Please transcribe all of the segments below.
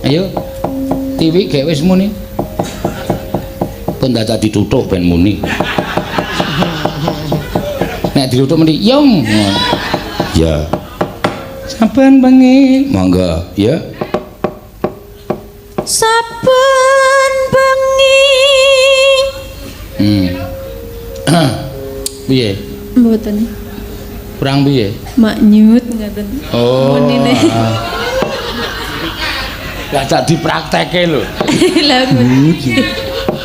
Ayo. Tiwi gek wis muni. Pun dadak ditutuk ben muni. Nek ditutuk muni yong. Ya. Saben bengi. Monggo, ya. Saben bengi. Piye? Mboten. Kurang piye? Maknyut ngaten. Oh. Munine. Lah tak dipraktekke lho. Lah.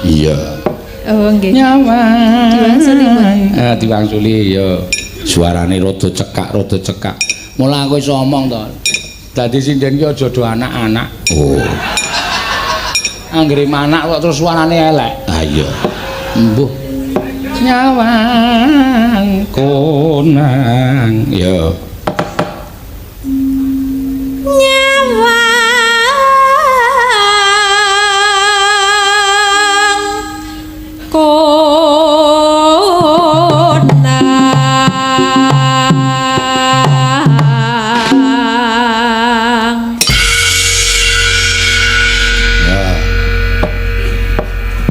Iya. Oh nggih. Nyawa. Diwangsuli, Mbak. Ah, diwangsuli ya. Suarane rada cekak, rada cekak. Mula aku iso omong to. Dadi sinden ki aja do anak-anak. Oh. Anggere manak kok terus suarane elek. Ah iya. Mbuh. Nyawang konang. Ya. Nyawang konang. Ya.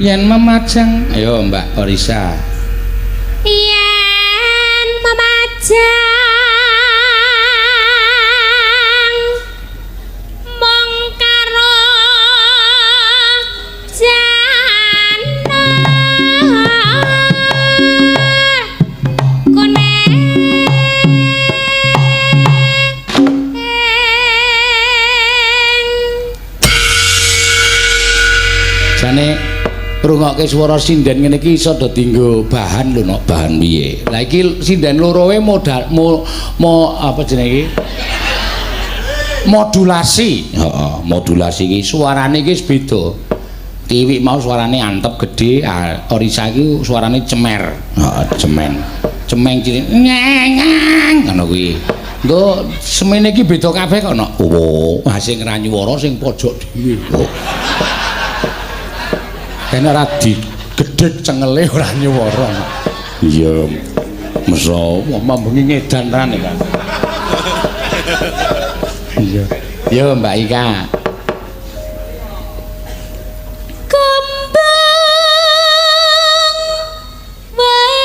Yen memajang, ayo Mbak Orisa. Yen memajang mung karo jana kuning. Jane ngrungokke swara sinden ngene iki iso do dienggo bahan lho, nok bahan piye. Lah iki sinden lorowe modal mo, mo apa jenenge iki? Modulasi. Heeh, modulasi iki suarane iki wis beda. Tiwi mau suarane antep gedhe, Orisa iki suarane cemer. Heeh, cemeng. Cemeng cilik ngeng ngono kuwi. Engko semene iki beda kabeh kok, nok. Oh, sing ra nyuwara sing pojok dhewe. Oh. Kene ora digedhek cengele ora nyuwara. Iya. Meso mambengi ngedan tenan iki, Kang. Iya. Yo Mbak Ika. Kembang wae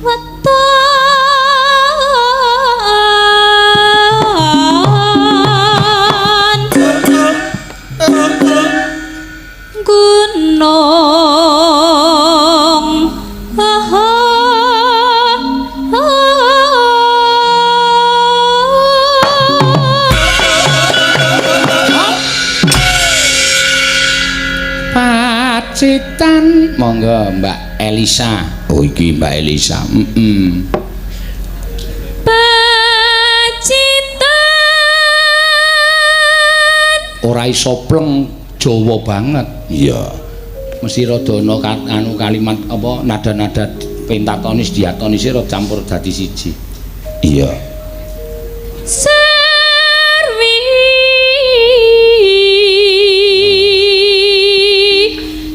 weton gunung. Pacitan. Monggo Mbak Elisa. Oh iki Mbak Elisa. Heeh. Pacitan. Ora iso pleng Jawa banget. Iya. Mesti rada ana anu kalimat apa nada-nada pentatonis diatonis rada campur dadi siji. Iya. Serwi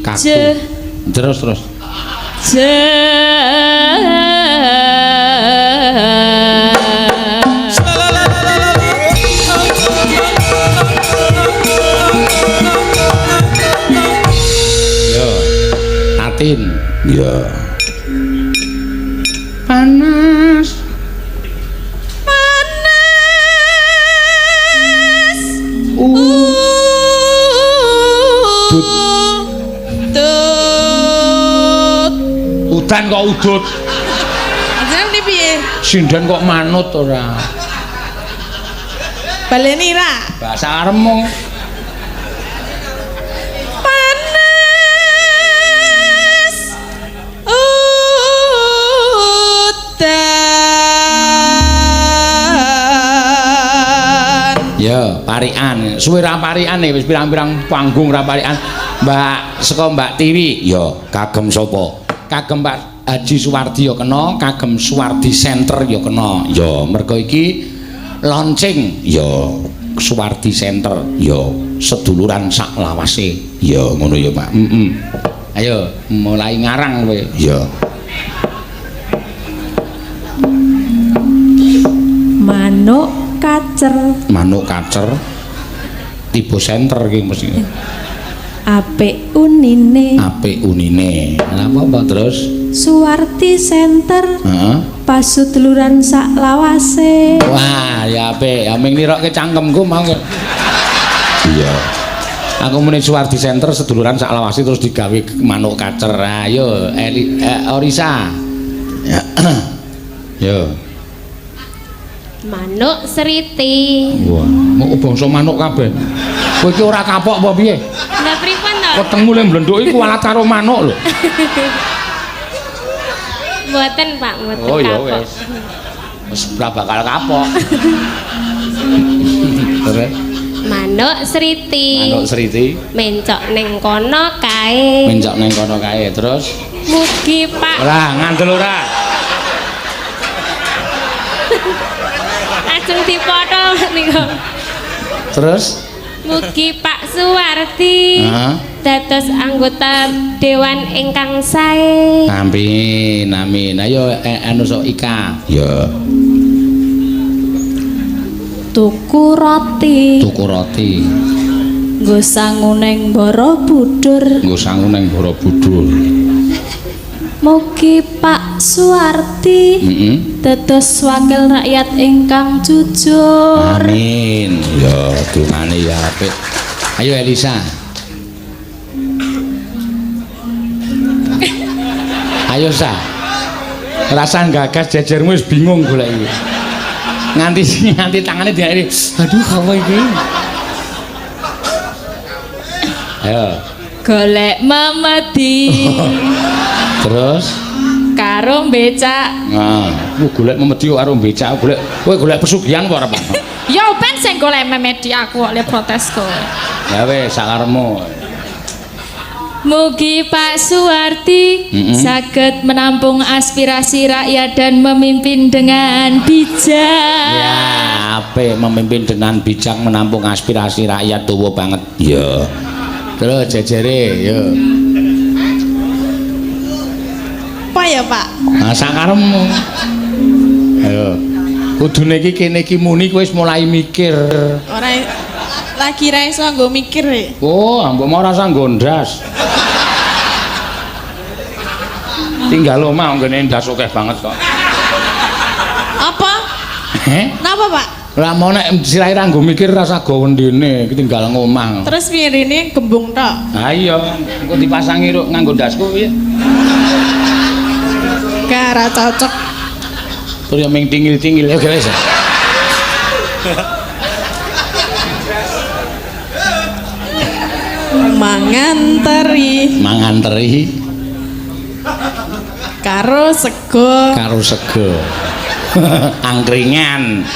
Kaku. Terus terus. Yo. Tatin. Iya. Panas. Panas. Udut. Udut. Udan kok udut. Jeneng ndi piye? Sinden kok manut ora. Baleni ra. Bahasa aremu. Panas. Udan. Ya, parikan. Suwe ra parikan wis pirang-pirang panggung ra parikan. Mbak saka Mbak Tiwi. Ya, kagem sapa? Kagem Pak Haji Suwardi ya kena, kagem Suwardi Center ya kena. Ya, mergo iki launching ya Suwardi Center ya seduluran sak lawase. Ya ngono ya, Pak. Heeh. Ayo mulai ngarang kowe. Ya. Manuk kacer. Manuk kacer. Tiba senter iki mesti. Apik unine. Apik unine. Lha apa terus? Suwarti Center. Heeh. Pasuduluran sak lawase. Wah, ya apik. Ya ming nirokke cangkemku mau. Iya. Aku muni Suwardi Center seduluran sak lawase terus digawe manuk kacer. Ayo Orisa. Yo. Manuk Seriti. Wah, mau bangsa manuk kabeh. Kowe iki ora kapok apa piye? Lah pripun to? Wetengmu le mblenduk iku alat karo manuk lho. Mboten, Pak, mboten. Oh ya wis. Wis ora bakal kapok. Terus Manuk Seriti. Manuk Seriti mencok ning kono kae. Mencok ning kono kae. Terus mugi Pak. Ora ngandel ora. Ajeng dipotho niku. Terus mugi Pak Suwardi dados anggota dewan ingkang sae. Amin, amin. Ayo anu sok Ika. Ya. Tuku roti. Tuku roti. Nggo sangu ning Borobudur. Nggo sangu ning Borobudur. Mugi Pak Suwardi dados wakil rakyat ingkang jujur. Amin. Ya, dungane ya apik. Ayo Elisa. Ayo Sa. Rasan gagas jejermu wis bingung golek iki. Nganti tangane diairi. Aduh, apa iki? Ayo. Golek memedi. Terus karo becak. Nah, golek memedi karo becak, golek kowe golek pesugihan apa ora, Pak? Ya ben sing golek memedi aku kok le protes kowe. Ya wis sakarepmu. Mugi Pak Suwardi saged menampung aspirasi rakyat dan memimpin dengan bijak. Ya, apik memimpin dengan bijak menampung aspirasi rakyat dawa banget. Ya. Terus jejere, yo. Apa ya, Pak? Nah, sakarepmu. Ayo. Kudune iki kene iki muni kowe wis mulai mikir. Ora lagi ra iso nggo mikir e. Oh, mbok mau rasa nggo ndas. Tinggal omah nggone ndas akeh banget kok. Apa? Heh? Napa, Pak? Lah mau nek sirahe ra nggo mikir rasa go wendene iki tinggal ngomah. Terus piye rene gembung tok? Ha iya, engko dipasangi ruk nganggo ndasku piye? Gak ra cocok. Terus ya ming tingil-tingil ya wis. Mangan teri. Mangan teri. Karo sego. Karo sego. Angkringan.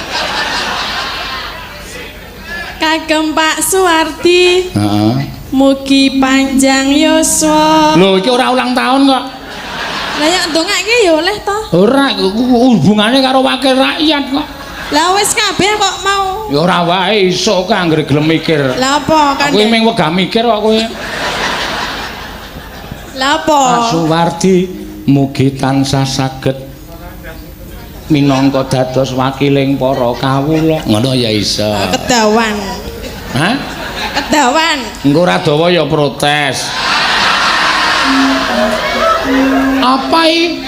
Kagem Pak Suwardi. Heeh. Mugi panjang yuswa. Lho iki ora ulang tahun kok. Lah nek ndongake ya oleh to. Ora, hubungane karo wakil rakyat kok. Lah wis kabeh kok mau. Ya ora wae iso kok anggere gelem mikir. Lah apa kan? Kowe ming wegah mikir kok kowe. Lah apa? Pak Suwardi mugi tansah saged minangka dados wakiling para kawula. Ngono ya iso. Kedawan. Hah? Kedawan. Engko ora dawa ya protes. Apa iki?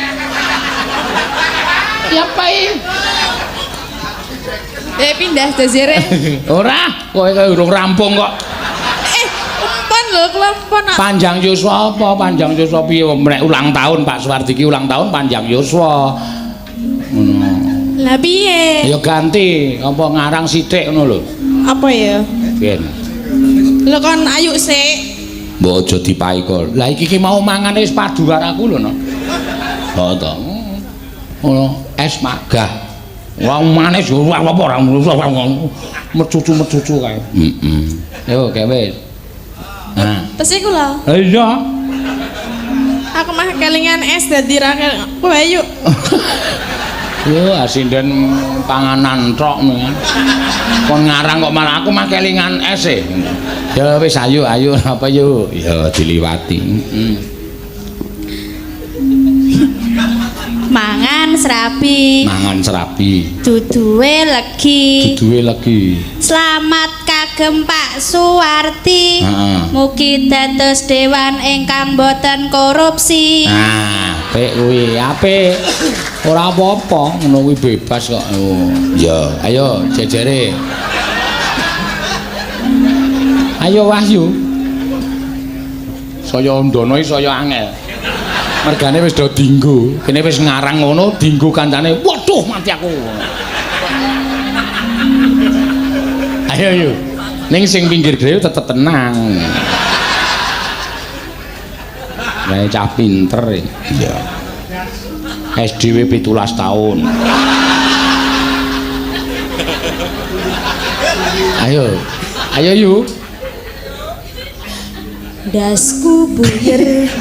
Ya apa iki? Pindah jazire. Ora, kowe kaya urung rampung kok. Empon lho, kelempon. Panjang yuswa apa? Panjang yuswa piye nek ulang tahun Pak Suwardi ki ulang tahun panjang yuswa. Ngono. Lah piye? Ya ganti, apa ngarang sithik ngono lho. Apa ya? Ben. Lho kon ayu sik. Mbok aja dipaiko. Lah iki ki mau mangane wis padu karo aku lho, no. Oh to. Ngono, es magah. Wong manis yo ora apa ora mecucu-mecucu kae. Heeh. Yo gawe. Nah. Terus iku lho. Lah iya. Aku mah kelingan es dadi ra kowe ayo. Yo asinden panganan tok. Kon ngarang kok malah aku mah kelingan es e. Ya wis ayo ayo apa yo? Ya diliwati. Heeh. Mangan serabi. Mangan serabi. Duduhe legi. Duduhe legi. Slamet kagem Pak Suwardi. Heeh. Mugi dados dewan ingkang boten korupsi. Nah, apik kuwi, apik. Ora apa-apa, ngono kuwi bebas kok. Oh, ya, ayo jejere. Ayo Wahyu. Saya ndono iki saya angel. Mergane wis do dinggo. Kene wis ngarang ngono dinggo kancane. Waduh, mati aku. Ayo yo. Ning sing pinggir dhewe tetep tenang. Lah cah pinter. Iya. SDW 17 tahun. Ayo. Ayo yu. Dasku buyer.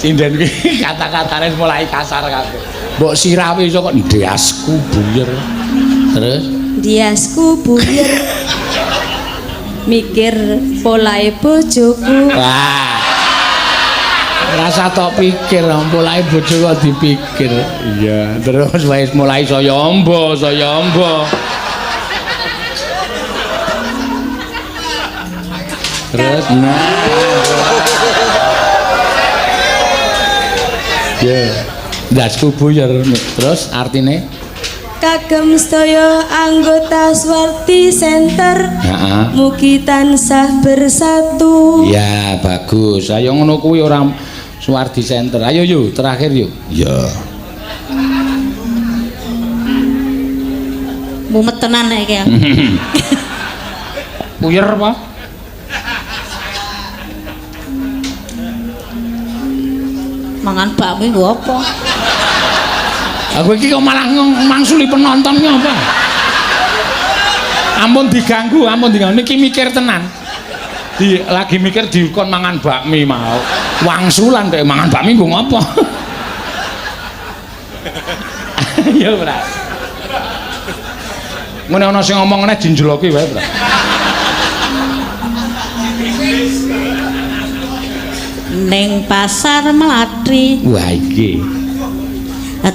Sinden kuwi kata-katane mulai kasar kabeh. Mbok sirawe iso kok ndasku buyer. Terus Diasku buyer. Mikir polahe bojoku. Wah. Rasa tok pikir, polahe bojo kok dipikir. Iya, terus wis mulai saya amba, saya amba. Terus nah. Ya. Ndasku buyer. Terus artine? Kagem sedaya anggota Suwardi Center. Heeh. Mugi tansah bersatu. Ya, bagus. Ayo ngono kuwi ora Suwardi Center. Ayo yu, terakhir yuk. Ya. Mumet tenan nek iki. Puyer apa? Mangan bakmi nggo apa? Aku iki kok malah mangsuli penonton ki apa? Ampun diganggu, ampun diganggu. Niki mikir tenan. Lagi mikir dikon mangan bakmi mau. Wangsulan dek mangan bakmi nggo ngopo? Ya ora. Ngene ana sing ngomong ngene dinjeloki wae, Bro. Ning pasar Mlatri. Wah iki.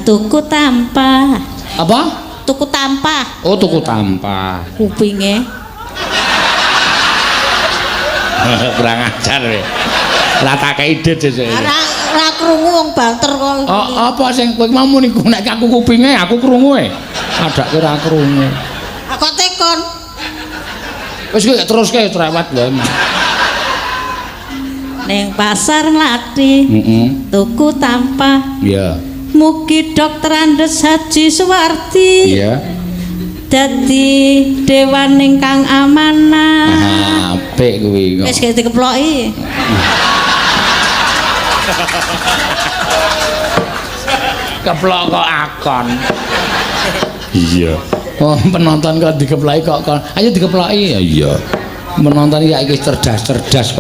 Tuku tampah. Apa? Tuku tampah. Oh, tuku tampah. Kupinge. Kurang ajar kowe. Ora tak kei dit sesuk. Ora krungu wong banter kok. Oh, apa sing kowe mau muni nek aku kupinge aku krungu e. Adake ora krungu. Aku tekon. Wis kowe teruske cerewet wae. Ning pasar Mlatri. Heeh. Tuku tampah. Iya. Mugi Dokter Andes Haji Suwardi. Iya. Dadi dewan ingkang amanah. Ah, apik kuwi kok. Wis kaya dikeploki. Keplok kok akon. Iya. Oh, penonton kok dikeploki kok. Ayo dikeploki. Iya. Penonton iki cerdas-cerdas.